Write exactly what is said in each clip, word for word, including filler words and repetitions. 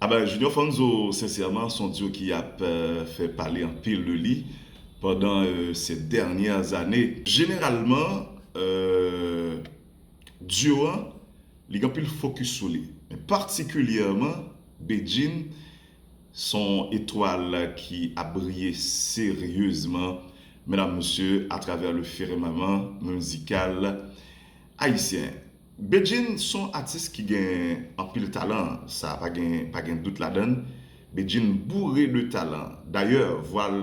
Aba, Junior Fanzo, sensèman, se yon duo ki ap euh, fè pale anpil de li pandan euh, ces dernières années. Jeneralman, euh, duo an, li gen anpil fokis sou li. Men patikilyèman, Bedjine, se yon etwal ki ap briye seryezman, medam, mesye, atravè le firmament mizikal ayisyen. Bedjine se yon atis ki gen anpil talan, sa pa gen, pa gen dout ladan l. Bedjine boure de talan. Dayè, vwa l,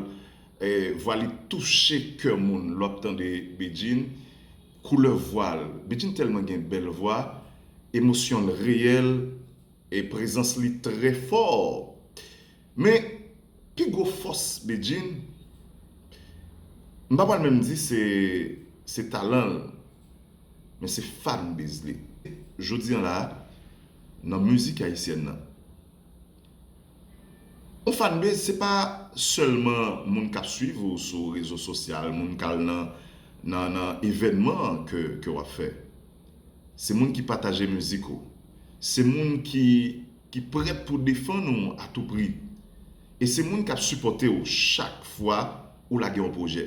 eh, vwa li touche kè moun lè w ap tande Bedjine, koulè vwa l. Bedjine tèlman gen bèl vwa, emosyon l reyèl, e prezans li trè fò. Men, pi gwo fòs Bedjine, m pa pral menm di se, se talan l, men se fanbase li. Jodi an la, nan mizik ayisyèn nan, yon fanbase, se pa sèlman moun k ap swiv ou sou rezo sosyal, moun k al nan, nan, nan evènman ke, ke w ap fè. Se moun ki pataje mizik ou. Se moun ki, ki prèt pou defann ou a tou pri. E se moun k ap sipòte w chak fwa ou lage yon pwojè.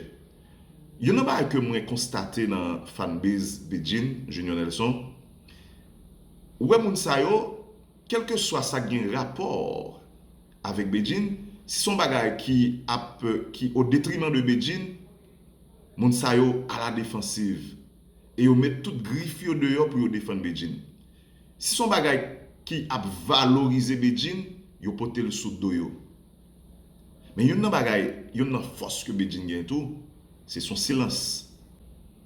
Youn nan bagay ke mwen konstate nan fanbase Bedjine, Junior Nelson, ou wè moun sa yo, kèlkeswa sa k gen rapò avèk Bedjine, si se yon bagay ki ap, ki o detriman de Bedjine, moun sa yo aladefansiv. E yo met tout grif yo deyò pou yo defann Bedjine. Si se yon bagay ki ap valorize Bedjine, yo pote l sou do yo. Men youn nan bagay, youn nan fòs ke Bedjine gen tou, se son silans.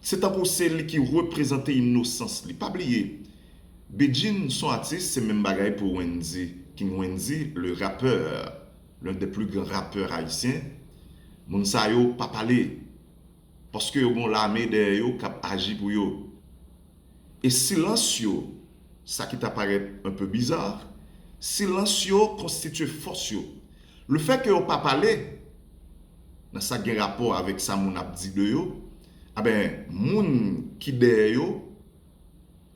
Se tankou se li ki reprezante inosans li. Pa bliye, Bedjine se yon atis, se menm bagay pou Wendy, King Wendy, le rappeur, l'un des plus grands rappeurs haïtiens. Moun sa yo pa pale, paske yo gen yon lame dèyè yo k ap aji pou yo. E silans yo, sa ki ta parèt un peu bizarre, silans yo konstitye fòs yo. Le fait que yo pa pale nan sa k gen rapò avèk sa moun ap di de yo, aben, moun ki dèyè yo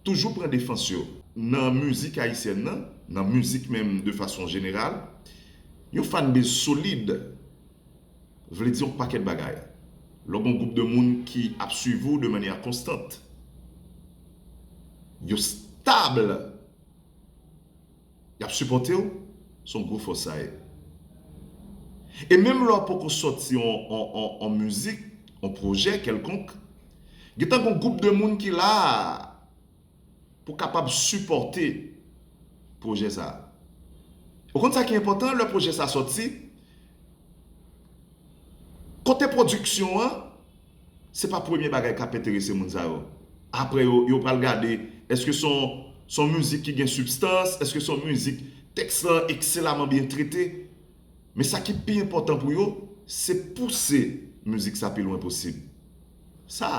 toujou pran defans yo. Nan mizik ayisyèn nan, nan mizik menm de fason jeneral, yon fanbase solid vle di yon pakèt bagay. Lè w gen yon gwoup de moun ki ap swiv ou de manyè konstant, yo stab, y ap sipòte w, se yon gwo fòs sa ye. E menm lè w poko sòti yon, yon, yon, yon mizik, yon pwojè kèlkonk, gentan gen yon gwoup de moun ki la pou kapab sipòte pwojè sa a. Ou konn sa ki enpòtan, lè pwojè sa a sòti, kote pwodiksyon an, se pa premye bagay k ap enterese moun sa yo. Apre yo, yo pral gade, èske se yon, se yon mizik ki gen sibstans, èske se yon mizik tèks lan ekselaman byen trete. Men sa ki pi enpòtan pou yo, se pouse mizik sa pi lwen posib. Sa,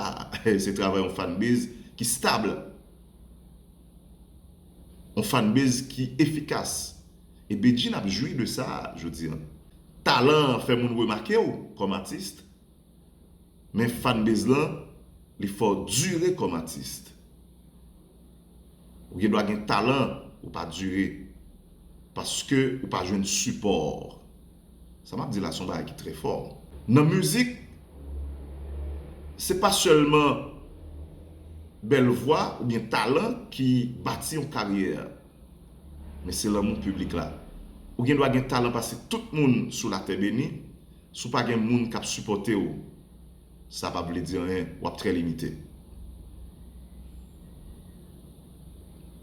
se travay yon fanbase ki stab. Yon fanbase ki efikas. E Bedjine ap jwi de sa jodi an. Talan an fè moun remake w kòm atis, men fanbase lan, li fè w dire kòm atis. Ou gen dwa gen talan, ou pa dire, paske ou pa jwenn sipò. Sa m ap di la se yon bagay ki trè fò. Nan mizik, se pa sèlman bèl vwa oubyen talan ki bati yon karyè, men se lanmou piblik la. Ou gen dwa gen talan pase tout moun sou latè beni, si w pa gen moun k ap sipòte w, sa p ap vle di anyen, w ap trè limite.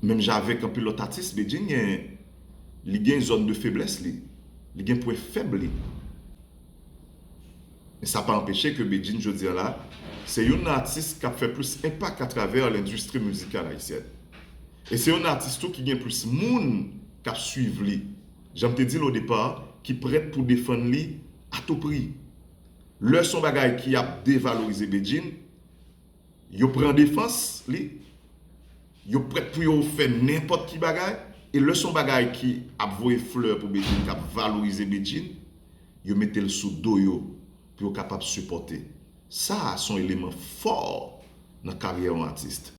Menm jan avèk anpil lòt atis, Bedjine gen, li gen zòn de feblès li, li gen pwen fèb li. Men sa pa anpeche ke Bedjine jodi an la, se youn nan atis k ap fè plis enpak atravè lendistri mizikal ayisyèn. E se youn nan atis tou ki gen plis moun k ap swiv li. Jan m te di l o depa, ki prèt pou defann li a tou pri. Lè se yon bagay ki ap devalorize Bedjine, yo pran defans li, yo prèt pou yo fè nenpòt ki bagay, e lè se yon bagay ki ap voye flè pou Bedjine, k ap valorize Bedjine, yo mete l sou do yo pou yo kapab sipòte. Sa a se yon eleman fò nan karyè yon atis.